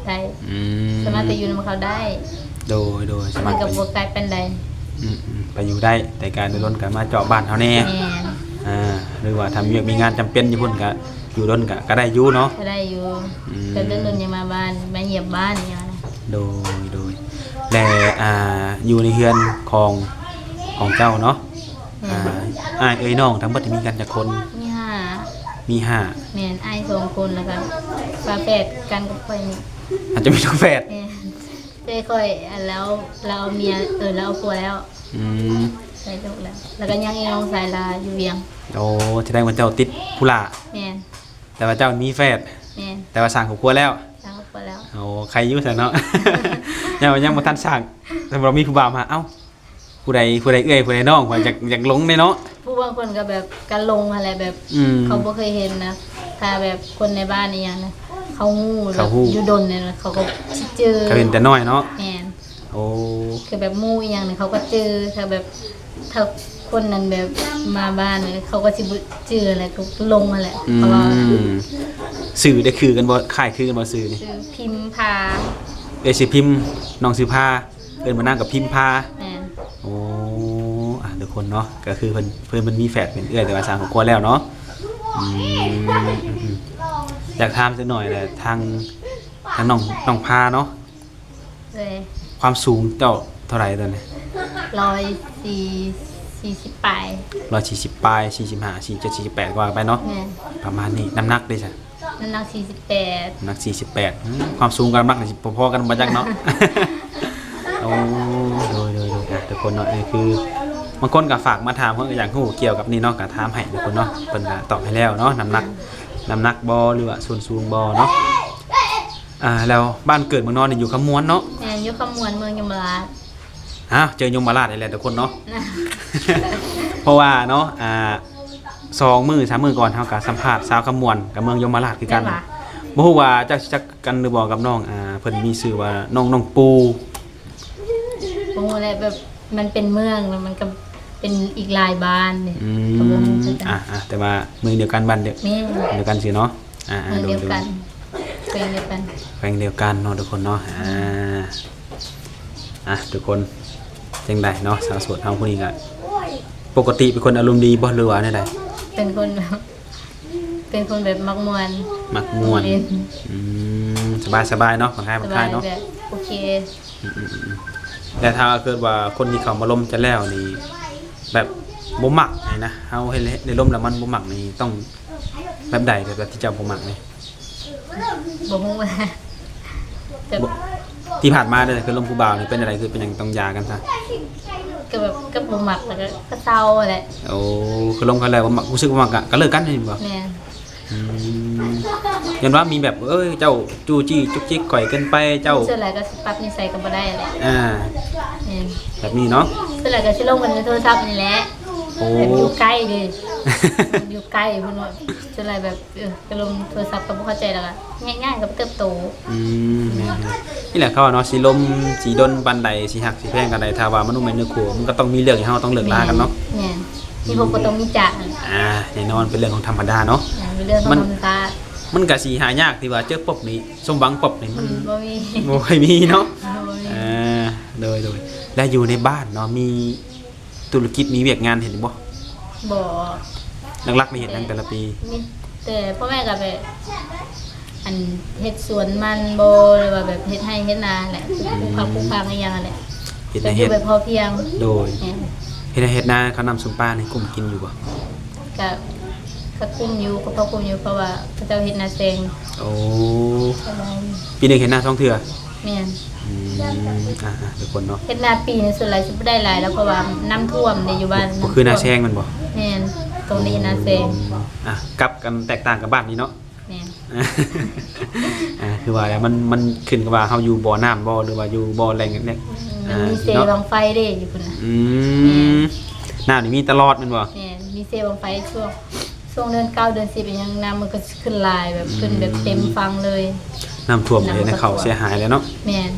ໄດ້. ອືມ ສາມາດໄປຢູ່ນຳເຂົາໄດ້. ໂດຍໆ ມັນກໍບໍ່ໄກປານໃດ. ອືມໆ ໄປຢູ່ໄດ້ ແຕ່ການດົນໆກໍມາເຈາະບ້ານເຮົາແດ່. ແມ່ນ ອ່າ ຫຼືວ່າຖ້າມີວຽກມີງານຈຳເປັນຢູ່ພຸ້ນກໍ ຢູ່ດົນກະ ກະໄດ້ຢູ່ເນາະ? ກະໄດ້ຢູ່. ອືມ ແຕ່ດົນໆຍັງມາບ້ານ ມາຢ້ຽມບ້ານຫຍັງນະ. ໂດຍ ໂດຍ ແລະ ອ່າ ຢູ່ໃນເຮືອນຂອງ ຂອງເຈົ້າເນາະ. ແມ່ນ ອ່າ ອ້າຍເອີຍນ້ອງທັງເບິດມີກັນຈັກຄົນ? ມີຫ້າ. ມີຫ້າ. ແມ່ນ ອ້າຍສອງຄົນ ແລ້ວກະຝາແຝດກັນກັບຂ້ອຍນີ້. ອາດຈະມີລູກແຝດ. ແມ່ນ ແຕ່ຂ້ອຍ ອັນ ລາວ ລາວເອົາເມຍ ເອີ ລາວເອົາຜົວແລ້ວ. ອືມ ໄດ້ລູກແລ້ວ ແລ້ວກໍຍັງອີກນ້ອງຊາຍລາຢູ່ວຽງ. ໂອ້ ສະແດງວ່າເຈົ້າຕິດຜູ້ຫຼ້າ. ແມ່ນ ແຕ່ວ່າເຈົ້າມີແຝດ. ແມ່ນ ແຕ່ວ່າສ້າງຄອບຄົວແລ້ວ. ສ້າງຄອບຄົວແລ້ວ. ໂອ້ ໄຄຢູ່ຊັ້ນເນາະ ຍັງ ຍັງບໍ່ທັນສ້າງ ແຕ່ວ່າມີຜູ້ບ່າວມາ ເອົ້າ ຜູ້ໃດ ຜູ້ໃດເອື້ອຍ ຜູ້ໃດນ້ອງ ຂ້ອຍຢາກ ຢາກລົງເດ້ເນາະ. ຜູ້ບາງຄົນກໍແບບກໍລົງຫັ້ນແຫຼະ ແບບ ອືມ ເຂົາບໍ່ເຄີຍເຫັນນະ ຖ້າແບບຄົນໃນບ້ານອີ່ຫຍັງນະ ເຂົາຮູ້ ເຂົາຮູ້ ແບບຢູ່ດົນນີ້ນະ ເຂົາກໍຊິຈື່ ເຂົາເຫັນແຕ່ນ້ອຍເນາະ. ແມ່ນ. ໂອ້ ຄືແບບໝູ່ອີ່ຫຍັງນີ້ເຂົາກໍຈື່ ຖ້າແບບ ຖ້າຄົນນັ້ນແບບມາບ້ານນີ້ ເຂົາກໍຊິບໍ່ຈື່ແຫຼະ ກໍລົງຫັ້ນແຫຼະ. ອືມ ເພາະວ່າຊື່ໄດ້ຄືກັນບໍ່? ຄ້າຍຄືກັນບໍ່ຊື່ນີ້? ຊື່ພິມພາ. ເອື້ອຍຊື່ພິມ ນ້ອງຊື່ພາ. ເອີ້ນວ່ານາງກັບພິມພາ. ແມ່ນ. ໂອ້ ອ່ະ ທຸກຄົນເນາະ ກໍຄືເພິ່ນ ເພິ່ນ ເພິ່ນມີແຝດເປັນເອື້ອຍ ແຕ່ວ່າສ້າງຄອບຄົວແລ້ວເນາະ. ອືມ ອືມ ອືມ ຢາກຖາມຈັກໜ້ອຍແຫຼະ ທາງ ທາງນ້ອງ ນ້ອງພາເນາະ. ໂດຍ. ຄວາມສູງເຈົ້າເທົ່າໃດຕອນນີ້? ຮ້ອຍສີ່ ສີ່ສິບປາຍ. ຮ້ອຍສີ່ສິບປາຍ ສີ່ສິບຫ້າ ສີ່ສິບເຈັດ ສີ່ສິບແປດ ກໍວ່າໄປເນາະ. ແມ່ນ. ປະມານນີ້. ນ້ຳໜັກເດຊະ? ນ້ຳໜັກສີ່ສິບແປດ. ນ້ຳໜັກສີ່ສິບແປດ. ອືມ ຄວາມສູງກັບນ້ຳໜັກນີ້ຊິພໍໆກັນບໍ່ຈັກເນາະ. ໂອ້ ໂດຍ ໂດຍ ໂດຍ ອ່ະ ທຸກຄົນເນາະ ນີ້ຄື ບາງຄົນກໍຝາກມາຖາມ ເພິ່ນກໍຢາກຮູ້ກ່ຽວກັບນີ້ເນາະ ກໍຖາມໃຫ້ທຸກຄົນເນາະ ເພິ່ນກໍຕອບໃຫ້ແລ້ວເນາະ ນ້ຳໜັກ ນ້ຳໜັກບໍ່ ຫຼືວ່າສົ້ນສູງບໍ່ເນາະ. ອ່າ ແລ້ວບ້ານເກີດເມືອງນອນນີ້ຢູ່ຄຳມ່ວນເນາະ? ແມ່ນ ຢູ່ຄຳມ່ວນ ເມືອງຍົມມະລາດ. ອ້າວ ເຈີຍົມມະລາດອີກແລ້ວທຸກຄົນເນາະ ເພາະວ່າເນາະ ອ່າ ສອງມື້ສາມມື້ກ່ອນ ເຮົາກໍສຳພາດຊາວຄຳມ່ວນກັບເມືອງຍົມມະລາດຄືກັນ. ແມ່ນຫວາ? ບໍ່ຮູ້ວ່າເຈົ້າຊິຮູ້ຈັກກັນຫຼືບໍ່ກັບນ້ອງ ອ່າ ເພິ່ນມີຊື່ວ່ານ້ອງ ນ້ອງປູ. ບໍ່ຮູ້ແຫຼະ ແບບມັນເປັນເມືອງ ແລ້ວມັນກໍເປັນອີກຫຼາຍບ້ານເດ້. ອືມ ກໍບໍ່ຮູ້ຄືກັນ. ອ່າ ແຕ່ວ່າເມືອງດຽວກັນ ບ້ານດຽວ ແມ່ນ ດຽວກັນຊີ້ເນາະ. ອ່າ ເມືອງດຽວກັນ ໂດຍ ໂດຍ ແຂວງດຽວກັນ ແຂວງດຽວກັນເນາະທຸກຄົນເນາະ. ອ່າ ອ່າ ທຸກຄົນ ຈັ່ງໃດເນາະ ສາວໂສດເຮົາຜູ້ນີ້ກໍປົກກະຕິເປັນຄົນອາລົມດີບໍ່ ຫຼືວ່າແນວໃດ? ເປັນຄົນ ເປັນຄົນແບບມັກມ່ວນ ມັກມ່ວນ ຫຼິ້ນ. ອືມ ສະບາຍໆເນາະ ຜ່ອນຄາຍ ຜ່ອນຄາຍເນາະ ແບບໂອເຄ. ອືມໆໆ ແຕ່ຖ້າເກີດວ່າຄົນທີ່ເຂົ້າມາລົມຈະແລ້ວນີ້ ແບບບໍ່ມັກນີ້ນະ ເຮົາເຮັດ ເຮັດໃຫ້ລົມແລ້ວມັນບໍ່ມັກນີ້ ຕ້ອງແບບໃດ ແບບ ແບບທີ່ເຈົ້າບໍ່ມັກນີ້? ບໍ່ຮູ້ ແບບ ບໍ່ ທີ່ຜ່ານມາເດ້ ຄືລົມຜູ້ບ່າວນີ້ເປັນຈັ່ງໃດ ຄືເປັນຫຍັງຕ້ອງຢາກັນຊະ? ກໍແບບ ກໍບໍ່ມັກ ແລ້ວກໍ ກໍເຊົາແຫຼະ. ໂອ້ ຄືລົມກັນແລ້ວບໍ່ມັກ ຮູ້ສຶກບໍ່ມັກ ກໍ ກໍເລີກກັນແມ່ນບໍ່? ແມ່ນ. ອືມ ຢ້ານວ່າມີແບບ ເອີຍ ເຈົ້າຈູ້ຈີ້ຈຸກຈິກຂ້ອຍເກີນໄປ ເຈົ້າ ສ່ວນຫຼາຍກໍຊິປັບນິໄສກໍບໍ່ໄດ້ແຫຼະ. ອ່າ ແມ່ນ ແບບນີ້ເນາະ ສ່ວນຫຼາຍກໍຊິລົມກັນໃນໂທລະສັບນີ້ແຫຼະ. ໂອ້ ແບບຢູ່ໃກ້ເດ້ ຢູ່ໃກ້ພຸ້ນ ສ່ວນຫຼາຍແບບ ເອີ ກໍລົມໂທລະສັບກໍບໍ່ເຂົ້າໃຈ ແລ້ວກໍແຍກຍ້າຍກໍບໍ່ເຕີບໂຕ. ອືມ ແມ່ນໆ ນີ້ແຫຼະເຂົາວ່າເນາະ ຊິລົມຊິດົນປານໃດ ຊິຮັກຊິແພງປານໃດ ຖ້າວ່າມັນບໍ່ແມ່ນເນື້ອຄູ່ ມັນກໍຕ້ອງມີເລື່ອງໃຫ້ເຮົາຕ້ອງເລີກລາກັນເນາະ. ແມ່ນ ມີພົບກໍຕ້ອງມີຈາກ. ອ່າ ແນ່ນອນ ເປັນເລື່ອງຂອງທຳມະດາເນາະ. ອ່າ ເປັນເລື່ອງຂອງ ມັນ ທຳມະດາ ມັນກະຊິຫາຍາກທີ່ວ່າເຈີປົບນີ້ ສົມຫວັງປົບນີ້ ມັນ ອືມ ບໍ່ມີ ບໍ່ຄ່ອຍມີເນາະ. ບໍ່ມີ ເອີ ໂດຍໆ ແລະຢູ່ໃນບ້ານເນາະ ມີທຸລະກິດ ມີວຽກງານເຮັດຢູ່ບໍ່? ບໍ່ ຫຼັກໆນີ້ເຮັດຫຍັງແຕ່ລະປີ? ມີແຕ່ພໍ່ແມ່ກໍແບບ ອັນເຮັດສວນມັນບໍ່ ຫຼືວ່າແບບເຮັດໄຮ່ເຮັດນາແຫຼະ ປູກຜັກປູກຝັງອີ່ຫຍັງຫັ້ນແຫຼະ. ເຮັດໄຮ່ເຮັດ ແບບຢູ່ແບບພໍພຽງ. ໂດຍ ແມ່ນ ເຮັດໄຮ່ເຮັດນາ ເຂົ້ານ້ຳສົມປານນີ້ກຸ້ມກິນຢູ່ບໍ່? ກະ ກະກຸ້ມຢູ່ ກໍພໍກຸ້ມຢູ່ ເພາະວ່າເຂົາເຈົ້າເຮັດນາແຊງ. ໂອ້ ສະບາຍ ປີໜຶ່ງເຮັດນາສອງເທື່ອ? ແມ່ນ. ອືມ ອ່າໆ ທຸກຄົນເນາະ ເຮັດນາປີນີ້ສ່ວນຫຼາຍຊິບໍ່ໄດ້ຫຼາຍແລ້ວ ເພາະວ່ານ້ຳຖ້ວມເດ້ຢູ່ບ້ານ. ບໍ່ ບໍ່ຄືນາແຊງແມ່ນບໍ່? ແມ່ນ ຕ້ອງໄດ້ເຮັດນາແຊງ. ອ່າ ກັບກັນແຕກຕ່າງກັບບ້ານນີ້ເນາະ. ແມ່ນ ອ່າ ຄືວ່າແຫຼະ ມັນ ມັນຂຶ້ນກັບວ່າເຮົາຢູ່ບໍ່ນ້ຳບໍ່ ຫຼືວ່າຢູ່ບໍ່ແຫຼ່ງ ອືມ ມັນມີເຊບັ້ງໄຟເດ້ຢູ່ພຸ້ນນະ. ອືມ ແມ່ນ ນ້ຳນີ້ມີຕະຫຼອດແມ່ນບໍ່? ແມ່ນ ມີເຊບັ້ງໄຟ ຊ່ວງ ຊ່ວງເດືອນເກົ້າເດືອນສິບອີ່ຫຍັງ ນ້ຳມັນກໍຂຶ້ນຫຼາຍ ແບບ ອືມ ຂຶ້ນແບບເຕັມຝັ່ງເລີຍ. ນ້ຳຖ້ວມກໍເຮັດໃຫ້ເຂົ້າເສຍຫາຍແລ້ວເນາະ. ແມ່ນ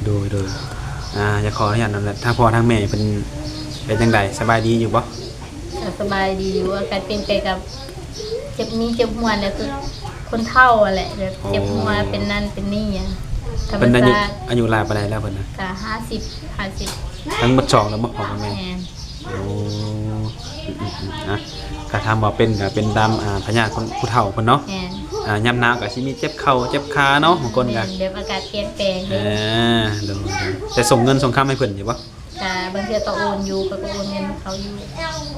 ໂດຍໆ ອ່າ ຢາກຂໍອະນຸຍາດນຳແຫຼະ ທາງພໍ່ທາງແມ່ເພິ່ນເປັນຈັ່ງໃດ ສະບາຍດີຢູ່ບໍ່? ກໍສະບາຍດີຢູ່ ອາການປ່ຽນແປງກັບ ເຈັບ ມີເຈັບຫົວແຫຼະ ຄືຄົນເຖົ້າຫັ້ນແຫຼະ ແບບເຈັບຫົວ ເປັນນັ້ນເປັນນີ້ ທຳມະຊາດ. ເພິ່ນອາຍຸ ອາຍຸຫຼາຍປານໃດແລ້ວເພິ່ນນະ? ກະຫ້າສິບ ຫ້າສິບ ທັງໝົດສອງແລ້ວບໍ່ ພໍ່ກັບແມ່? ແມ່ນ. ໂອ້ ອືມໆໆ ນະ ກະຖາມວ່າເປັນ ກະເປັນຕາມ ອ່າ ພະຍາດຄົນຜູ້ເຖົ້າເພິ່ນເນາະ. ແມ່ນ. ອ່າ ຍາມໜາວກະຊິມີເຈັບເຂົ່າເຈັບຂາເນາະ ບາງຄົນກະ ແມ່ນ ແບບອາກາດປ່ຽນແປງເດ້. ອ່າ ໂດຍໆ ແຕ່ສົ່ງເງິນສົ່ງຄຳໃຫ້ເພິ່ນຢູ່ບໍ່? ກະບາງເທື່ອກໍໂອນຢູ່ ຂ້ອຍກໍໂອນເງິນໃຫ້ເຂົາຢູ່.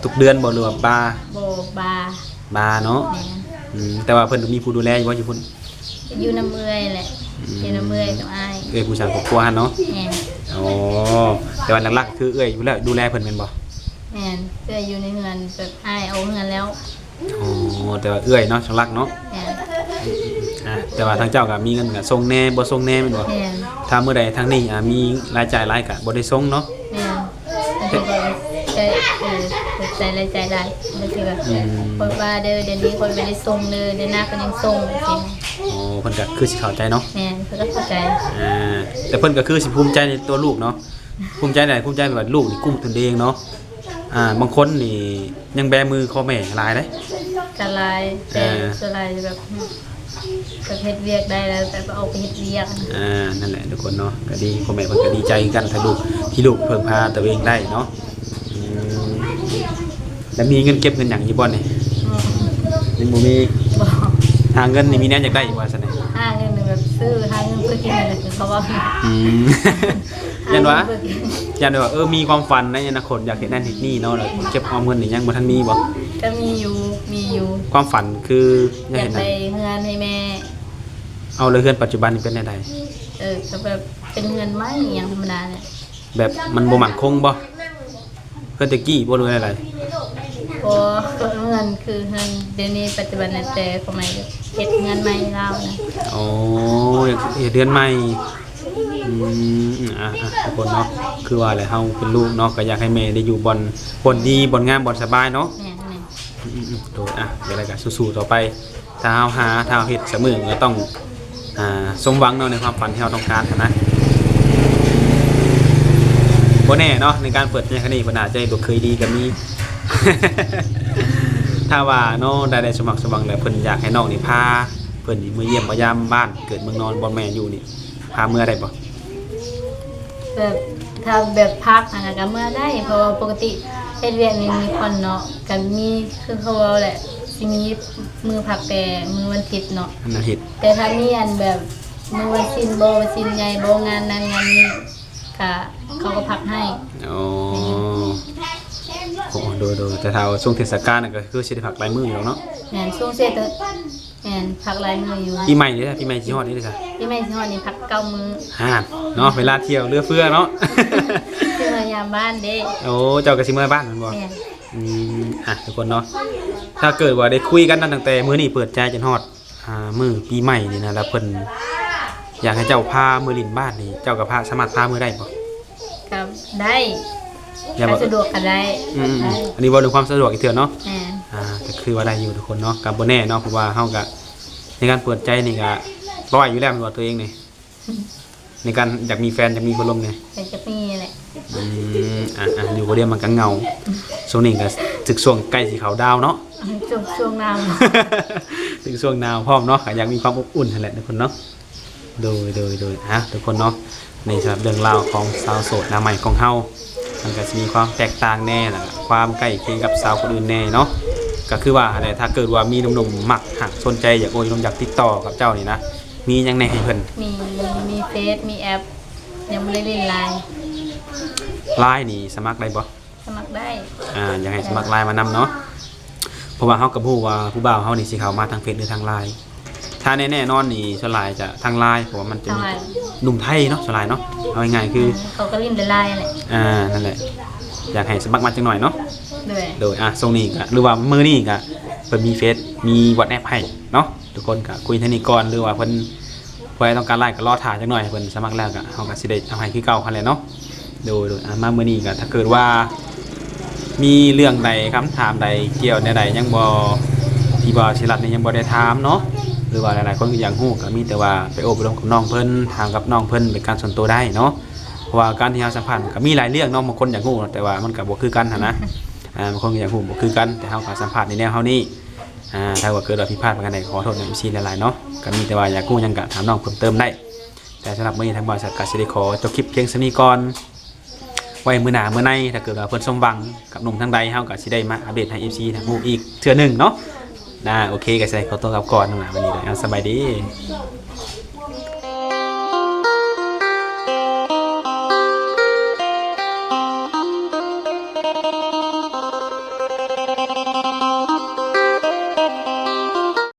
ທຸກເດືອນບໍ່ ຫຼືວ່າປະ? ບໍ່ ປະ ປະເນາະ. ແມ່ນ. ອືມ ແຕ່ວ່າເພິ່ນກໍມີຜູ້ດູແລຢູ່ບໍ່ ຢູ່ພຸ້ນ? ຢູ່ນຳເອື້ອຍແຫຼະ. ອືມ ຢູ່ນຳເອື້ອຍກັບອ້າຍ ເອື້ອຍຜູ້ສ້າງຄອບຄົວຫັ້ນເນາະ. ແມ່ນ. ອໍ ແຕ່ວ່າຫຼັກໆ ຄືເອື້ອຍຜູ້ແລ້ວດູແລເພິ່ນແມ່ນບໍ່? ແມ່ນ ເອື້ອຍຢູ່ໃນເຮືອນ ແບບອ້າຍອອກເຮືອນແລ້ວ. ອໍ ແຕ່ວ່າເອື້ອຍເນາະ ຫຼັກໆເນາະ. ແມ່ນ. ອ່າ ແຕ່ວ່າທາງເຈົ້າກໍມີເງິນກໍສົ່ງແດ່ ບໍ່ສົ່ງແດ່ແມ່ນບໍ່? ແມ່ນ. ຖ້າມື້ໃດທາງນີ້ ອ່າ ມີລາຍຈ່າຍຫຼາຍກໍບໍ່ໄດ້ສົ່ງເນາະ. ແມ່ນ. ບາງທີກໍໃຊ້ ເອີ ໃຊ້ລາຍຈ່າຍຫຼາຍ ບາງທີກໍ ອືມ ຂ້ອຍວ່າເດີ ດຽວນີ້ຂ້ອຍບໍ່ໄດ້ສົ່ງເດີ ເດືອນໜ້າຂ້ອຍຍັງສົ່ງ ຈັ່ງຊີ້. ອໍ ເພິ່ນກໍຄືຊິເຂົ້າໃຈເນາະ. ແມ່ນ ເພິ່ນກໍເຂົ້າໃຈ. ອ່າ ແຕ່ເພິ່ນກໍຄືຊິພູມໃຈໃນຕົວລູກເນາະ. ພູມໃຈໃດ? ພູມໃຈແບບວ່າລູກນີ້ກຸ້ມຕົນເອງເນາະ. ອ່າ ບາງຄົນນີ້ຍັງແບມືຂໍແມ່ຫຼາຍເດ້. ກໍຫຼາຍ ແຕ່ ເອີ ສ່ວນຫຼາຍແບບ ແບບເຮັດວຽກໄດ້ແລ້ວ ແບບອອກໄປເຮັດວຽກ. ອ່າ ນັ້ນແຫຼະທຸກຄົນເນາະ ກໍດີ ພໍ່ແມ່ເພິ່ນກໍດີໃຈຄືກັນ ຖ້າລູກ ທີ່ລູກເພິ່ງພາຕົວເອງໄດ້ເນາະ. ອືມ ແລ້ວມີເງິນເກັບເງິນຫຍັງຢູ່ບໍ່ນີ້? ອືມ ຍັງບໍ່ມີ. ບໍ່. ຫາເງິນນີ້ມີແນວຢາກໄດ້ຢູ່ບໍ່ຊັ້ນນະ? ຫາເງິນແບບຊື້ ຫາເງິນເພື່ອກິນນັ້ນແຫຼະ ຄືເຂົາເວົ້າ. ອືມ ຢ້ານວ່າ ຢ້ານວ່າ ເອີ ມີຄວາມຝັນໃນອະນາຄົດຢາກເຮັດນັ້ນເຮັດນີ້ເນາະ ແລ້ວເກັບອອມເງິນນີ້ຍັງບໍ່ທັນມີບໍ່? ກໍມີຢູ່ ມີຢູ່. ຄວາມຝັນຄືຢາກເຮັດຫຍັງ? ຢາກໄດ້ເຮືອນໃຫ້ແມ່. ເອົາ ແລ້ວເຮືອນປັດຈຸບັນນີ້ເປັນແນວໃດ? ເອີ ກໍແບບເປັນເຮືອນໄມ້ອີ່ຫຍັງທຳມະດາແຫຼະ. ແບບມັນບໍ່ໝັ້ນຄົງບໍ່? ເຮືອນແຕ່ກີ້ບໍ່ ຫຼືວ່າແນວໃດ? ບໍ່ ເຮືອນຄືເຮືອນດຽວນີ້ປັດຈຸບັນນະ ແຕ່ສະໄໝເຮັດເຮືອນໃໝ່ລາວນະ. ອໍ ເຮັດເຮືອນໃໝ່. ອືມ ອ່ະ ອ່ະ ທຸກຄົນເນາະ ຄືວ່າແຫຼະ ເຮົາເປັນລູກເນາະ ກໍຢາກໃຫ້ແມ່ໄດ້ຢູ່ບ່ອນ ບ່ອນດີ ບ່ອນງາມ ບ່ອນສະບາຍເນາະ. ແມ່ນໆ ອືມໆ ໂດຍ ອ່ະ ຈັ່ງໃດກໍສູ້ໆຕໍ່ໄປ. ຖ້າເຮົາຫາ ຖ້າເຮົາເຮັດສະເໝີ ກໍຕ້ອງ ອ່າ ສົມຫວັງເນາະ ໃນຄວາມຝັນທີ່ເຮົາຕ້ອງການຫັ້ນນະ. ບໍ່ແນ່ເນາະ ໃນການເປີດໃນຄັ້ງນີ້ ເພິ່ນອາດຈະເຮັດລູກເຂີຍດີກໍມີ. ຖ້າວ່າເນາະ ໄດ້ ໄດ້ສົມຫວັງ ສົມຫວັງແລ້ວ ເພິ່ນຢາກໃຫ້ນ້ອງນີ້ພາເພິ່ນນີ້ເມືອຢ້ຽມມາຢາມບ້ານເກີດເມືອງນອນ ບ່ອນແມ່ຢູ່ນີ້ ພາເມືອໄດ້ບໍ່? ແບບ ຖ້າແບບພັກຫັ້ນນະ ກໍເມືອໄດ້ ເພາະວ່າປົກກະຕິເຮັດວຽກນີ້ມີຜ່ອນເນາະ ກໍມີ ຄືເຂົາເວົ້າແຫຼະ ຊິມີມື້ພັກແຕ່ມື້ວັນທິດເນາະ ວັນອາທິດ. ແຕ່ຖ້າມີອັນແບບມື້ວັນສິນບໍ ວັນສິນໃຫຍ່ບໍ ງານນັ້ນງານນີ້ ກະເຂົາກໍພັກໃຫ້. ອໍ ໂອ້ ໂດຍໆ ແຕ່ຖ້າວ່າຊ່ວງເທດສະການນະ ກໍຄືຊິໄດ້ພັກຫຼາຍມື້ຢູ່ດອກເນາະ. ແມ່ນ ຊ່ວງເທດ ແມ່ນ ພັກຫຼາຍມື້ຢູ່. ປີໃໝ່ນີ້ລະ ປີໃໝ່ຊິຮອດນີ້ລະຊະ? ປີໃໝ່ຊິຮອດນີ້ພັກເກົ້າມື້. ຫັ້ນເນາະ ເວລາທ່ຽວເຫຼືອເຟືອເນາະ ຊິເມືອຢາມບ້ານເດ້. ໂອ້ ເຈົ້າກໍຊິເມືອບ້ານແມ່ນບໍ່? ແມ່ນ. ອືມ ອ່ະ ທຸກຄົນເນາະ ຖ້າເກີດວ່າໄດ້ຄຸຍກັນຕັ້ງແຕ່ມື້ນີ້ເປີດໃຈຈົນຮອດ ອ່າ ມື້ປີໃໝ່ນີ້ນະ ແລ້ວເພິ່ນຢາກໃຫ້ເຈົ້າພາເມືອຫຼິ້ນບ້ານນີ້ ເຈົ້າກໍພາ ສາມາດພາເມືອໄດ້ບໍ່? ກໍໄດ້ ແລ້ວ ຖ້າສະດວກກໍໄດ້. ອືມໆ ໄດ້ ອັນນີ້ເວົ້າເລື່ອງຄວາມສະດວກອີກເທື່ອເນາະ. ແມ່ນ. ອ່າ ກໍຄືວ່າໄດ້ຢູ່ທຸກຄົນເນາະ ກໍບໍ່ແນ່ເນາະ ເພາະວ່າເຮົາກໍໃນການເປີດໃຈນີ້ກໍຮ້ອຍຢູ່ແລ້ວແມ່ນບໍ່ ຕົວເອງນີ້? ໃນການຢາກມີແຟນ ຢາກມີຄົນລົມນີ້ ກໍຢາກມີແຫຼະ. ອືມ ອ່ະໆ ຢູ່ຄົນດຽວມັນກໍເຫງົາ. ຊ່ວງນີ້ກໍຖືກຊ່ວງໃກ້ຊິເຂົ້າດາວເນາະ. ອືມ ຊ່ວງ ຊ່ວງໜາວ ຖືກຊ່ວງໜາວພ້ອມເນາະ ກໍຢາກມີຄວາມອົບອຸ່ນຫັ້ນແຫຼະທຸກຄົນເນາະ. ໂດຍ ໂດຍ ໂດຍ ອ່ະ ທຸກຄົນເນາະ ໃນສຳລັບເລື່ອງລາວຂອງສາວໂສດໜ້າໃໝ່ຂອງເຮົາ ມັນກໍຊິມີຄວາມແຕກຕ່າງແດ່ ແລ້ວກໍຄວາມໃກ້ຄຽງກັບສາວຄົນອື່ນແດ່ເນາະ. ກໍຄືວ່າຫັ້ນແຫຼະ ຖ້າເກີດວ່າມີໜຸ່ມໆມັກຮັກສົນໃຈ ຢາກໂອ້ຢາກລົມ ຢາກຕິດຕໍ່ກັບເຈົ້ານີ້ນະ ມີຫຍັງແດ່ໃຫ້ເພິ່ນ? ມີ ມີເຟສ ມີແອັບ ຍັງບໍ່ໄດ້ຫຼິ້ນລາຍ. ລາຍນີ້ສະໝັກໄດ້ບໍ່? ສະໝັກໄດ້. ອ່າ ຢາກໃຫ້ສະໝັກລາຍມານຳເນາະ ເພາະວ່າເຮົາກໍບໍ່ຮູ້ວ່າຜູ້ບ່າວເຮົານີ້ຊິເຂົ້າມາທາງເຟສ ຫຼື ທາງລາຍ. ຖ້າແນ່ໆນອນນີ້ ສ່ວນຫຼາຍຈະທາງລາຍ ເພາະວ່າມັນຈະມີ ທາງລາຍ ໜຸ່ມໄທເນາະ ສ່ວນຫຼາຍເນາະ ເອົາງ່າຍໆຄື ເຂົາກໍຫຼິ້ນແຕ່ລາຍແຫຼະ. ອ່າ ນັ້ນແຫຼະ ຢາກໃຫ້ສະໝັກມາຈັກໜ່ອຍເນາະ. ໂດຍ ໂດຍ ອ່າ ຊ່ວງນີ້ກໍ ຫຼືວ່າມື້ນີ້ກໍເພິ່ນມີເຟສ ມີວັອດແອັບໃຫ້ເນາະ. ທຸກຄົນກໍຄຸຍເທົ່ານີ້ກ່ອນ ຫຼືວ່າເພິ່ນ ຜູ້ໃດຕ້ອງການລາຍກໍລໍຖ້າຈັກໜ່ອຍ ເພິ່ນສະໝັກແລ້ວກໍ ເຮົາກໍຊິໄດ້ເອົາໃຫ້ຄືເກົ່າຫັ້ນແຫຼະເນາະ. ໂດຍ ໂດຍ ອ່າ ມາມື້ນີ້ກໍ ຖ້າເກີດວ່າມີເລື່ອງໃດ ຄຳຖາມໃດ ກ່ຽວແນວໃດ ຍັງບໍ່ ທີ່ວ່າສິລັດນີ້ຍັງບໍ່ໄດ້ຖາມເນາະ ຫຼືວ່າຫຼາຍໆຄົນກໍຢາກຮູ້ ກໍມີແຕ່ວ່າໄປໂອ້ໄປລົມກັບນ້ອງເພິ່ນ ຖາມກັບນ້ອງເພິ່ນເປັນການສ່ວນຕົວໄດ້ເນາະ. ເພາະວ່າການທີ່ເຮົາສຳພາດກໍມີຫຼາຍເລື່ອງເນາະ ບາງຄົນຢາກຮູ້ ແຕ່ວ່າມັນກໍບໍ່ຄືກັນຫັ້ນນະ. ອ່າ ບາງຄົນກໍຢາກຮູ້ບໍ່ຄືກັນ ແຕ່ເຮົາກໍສຳພາດໃນແນວເຮົານີ້. ອ່າ ຖ້າວ່າເກີດວ່າຜິດພາດປະການໃດ ຂໍໂທດນຳ ເອັຟຊີ ຫຼາຍໆເນາະ. ກໍມີແຕ່ວ່າຢາກຮູ້ຫຍັງກໍຖາມນ້ອງເພີ່ມເຕີມໄດ້ ແຕ່ສຳລັບມື້ນີ້ທາງບໍລິສັດກໍຊິໄດ້ຂໍຈົບຄລິບພຽງສ່ຳນີ້ກ່ອນ. ໄວ້ມື້ໜ້າມື້ໃນ ຖ້າເກີດວ່າເພິ່ນສົມຫວັງກັບໜຸ່ມທາງໃດ ເຮົາກໍຊິໄດ້ມາອັບເດດໃຫ້ ເອັຟຊີ ຮັບຮູ້ອີກເທື່ອໜຶ່ງເນາະ. ນະ ໂອເຄ ກໍຊິໄດ້ຂໍຕົວກັບກ່ອນນະ ວັນນີ້ເດີ. ເອົາ ສະບາຍດີ.